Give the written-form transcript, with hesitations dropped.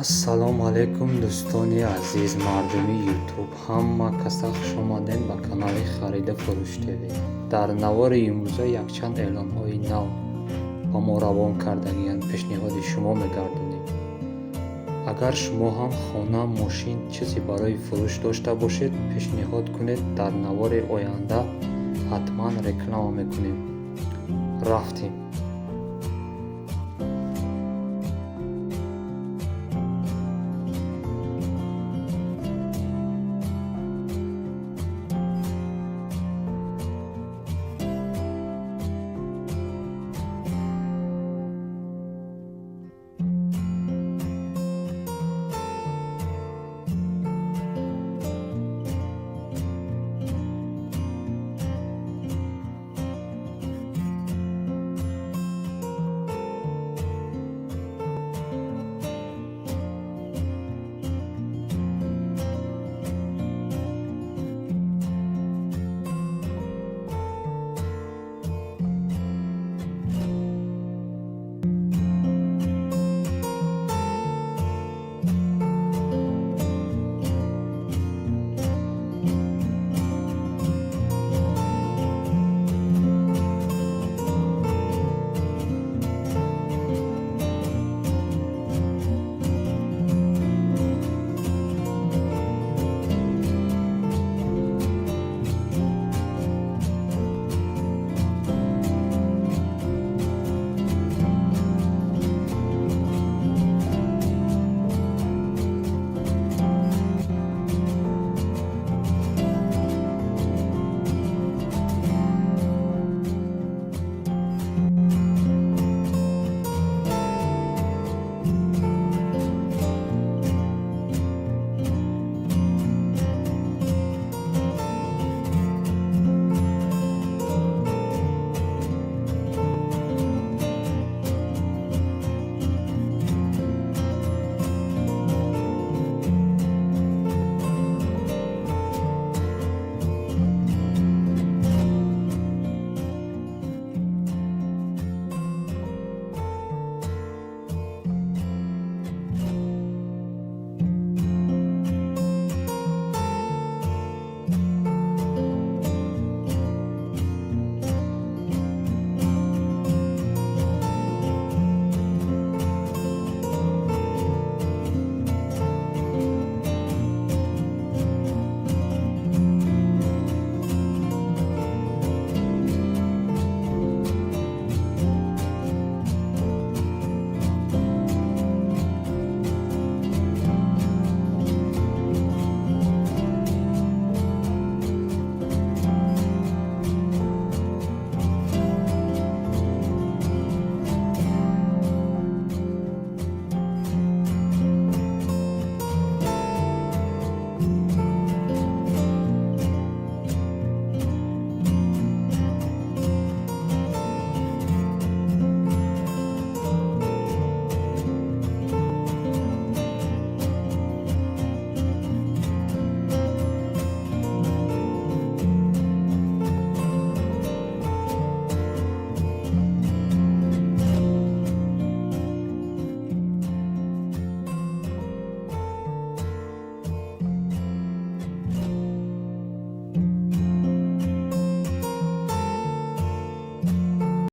Ассалому алайкум, дӯстони азиз, мардуми Ютуб, ҳама каса хушомадед ба канали Хариду фурӯш ТВ. Дар навори имрӯза якчанд эълонҳои нав ба мо равон кардагианд, пешниҳоди шумо мегардонем. Агар шумо ҳам хона, мошин, чизе барои фурӯш дошта бошед, пешниҳод кунед, дар навори оянда ҳатман реклама мекунем. Рафтем.